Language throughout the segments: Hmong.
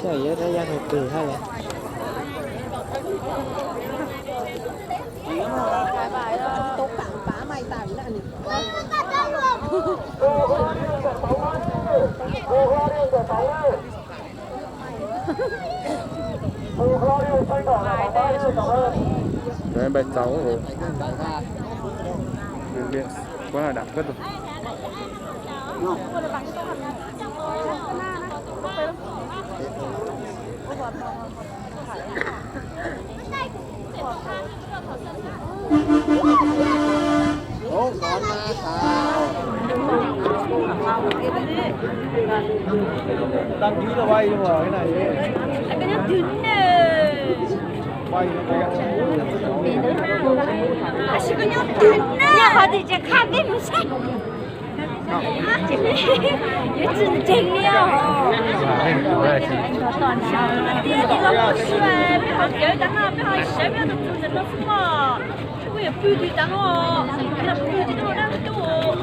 Saib yuav rab yaj tus twg hab las. Bài cháu. Quá là đẳng cấp rồi. Đăng ký là vay nhưng mà cái này ấy. Vay nó có. Nyob qhov twg tseem qhab peb mus saib. Yuav tsis ntseeg li os. Peb los kuj swb, peb ho cawv tas no, peb ho sawv peb tus tus ntawm no xwb os. Kuj yog pw twg tas no, pw twg tas no dab tuj.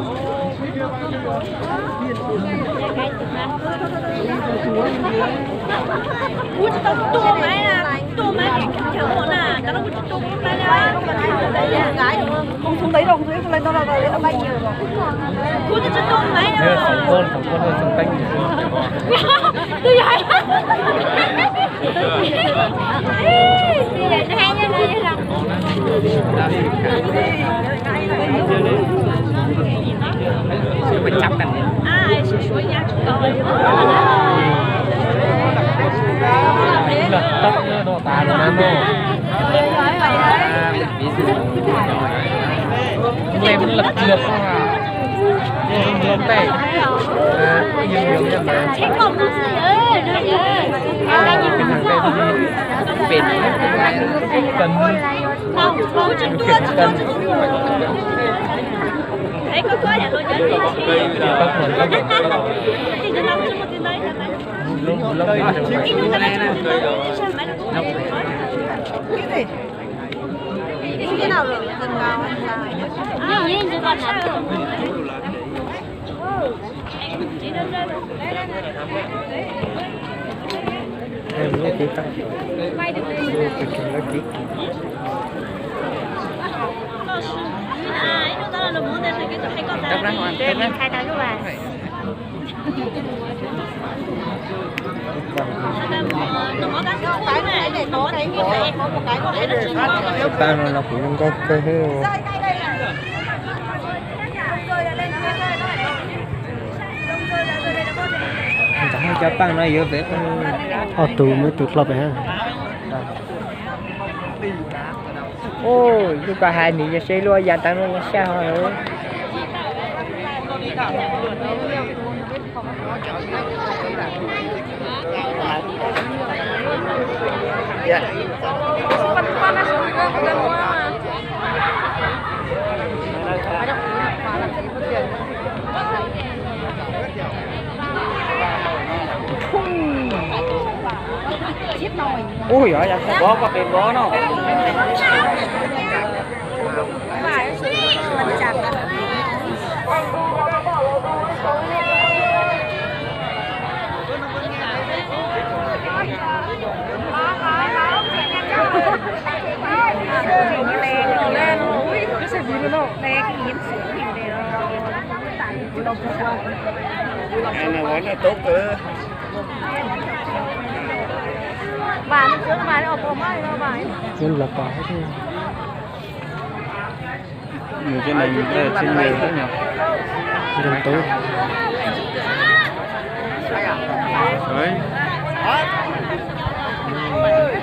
Kuv tsis tau tuaj mas, tuaj mas cawv na, tas no kuv tsis tuaj mas. Không xuống đấy đâu, không xuống đấy đâu, đâu, đâu, đâu, bao nhiêu rồi. Kuv tsis tuaj mas. Tôi Lep lep lep. Tau no los kuv zoo nkauj kawg thiab. Ntawm cov paaj no yuav pem ob tug muaj ib tug dlhau pem hab. Ub, yug koj hais nws yog seb luaj yam tav no yog sab hov. Ui, yog, yog, vov koj pem vov no. Nws ces neeg tsis nyiam thiab nyom. Zoo tub.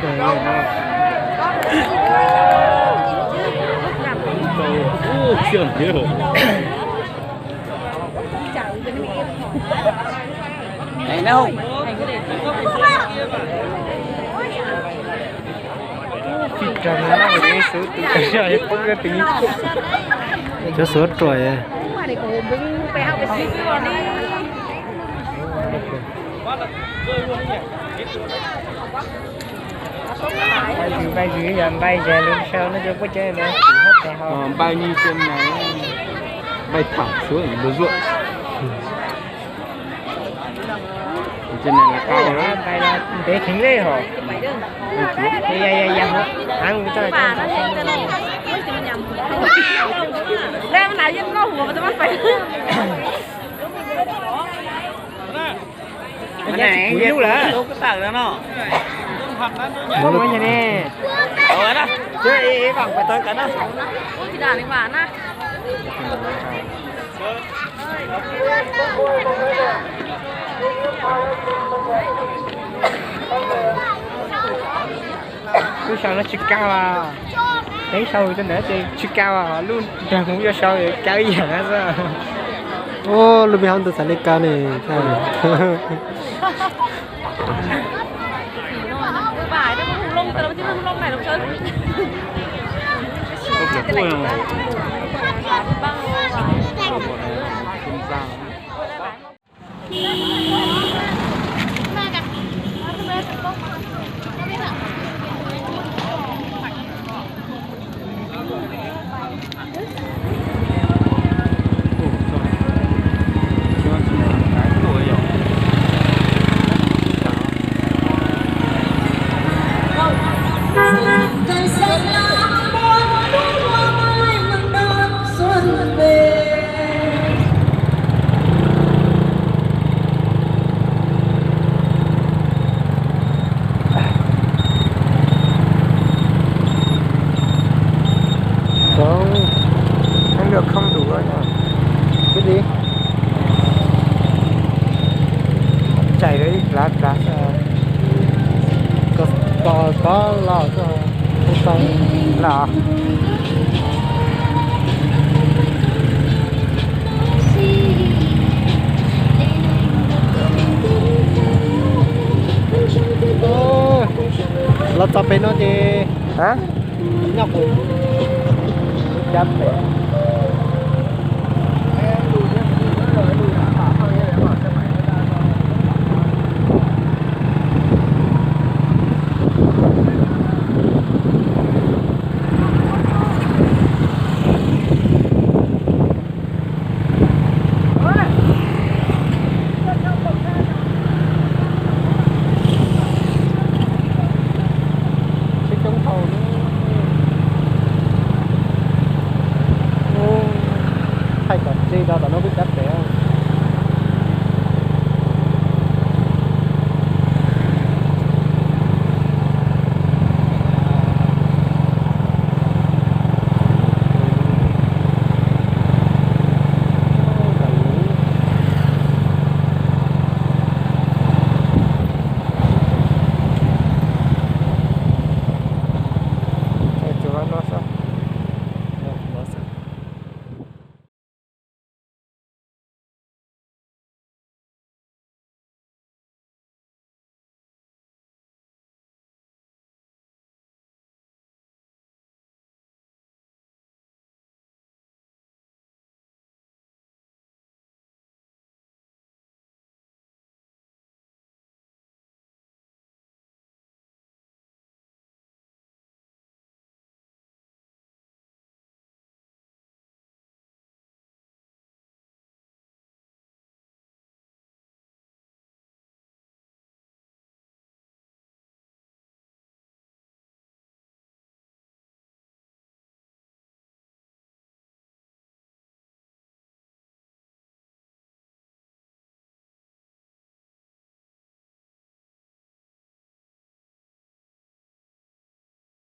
Cov xuav ruam. Npaj zwm, npaj zwm, yog npaj ze lub sau no cov pub cov no xim hab tas ho. Npaj nyi cov no, npaj tham xwb los zuaj. Npaj los ntev kheev li hos. Ib lub lawm. Muab nyag ne. Ib vam pas tau kav na. Lub sau no tsis kav as. Teeb sau rau ntawd ces tsis kav as, lub nrag hmuv yuav sau kav ib yam xwb. Ua lub me hauv ntawd xav li kav ne. Cov heev lwj khoob tus, kwv tij, tsaim lawv ib plav plav xwb, kov kov los xwb, tau los. Los txog pem no ces nyob kuv cab pem. Tsheb coob dhau. Thaij kom tseg rau tom no kuj cab pem.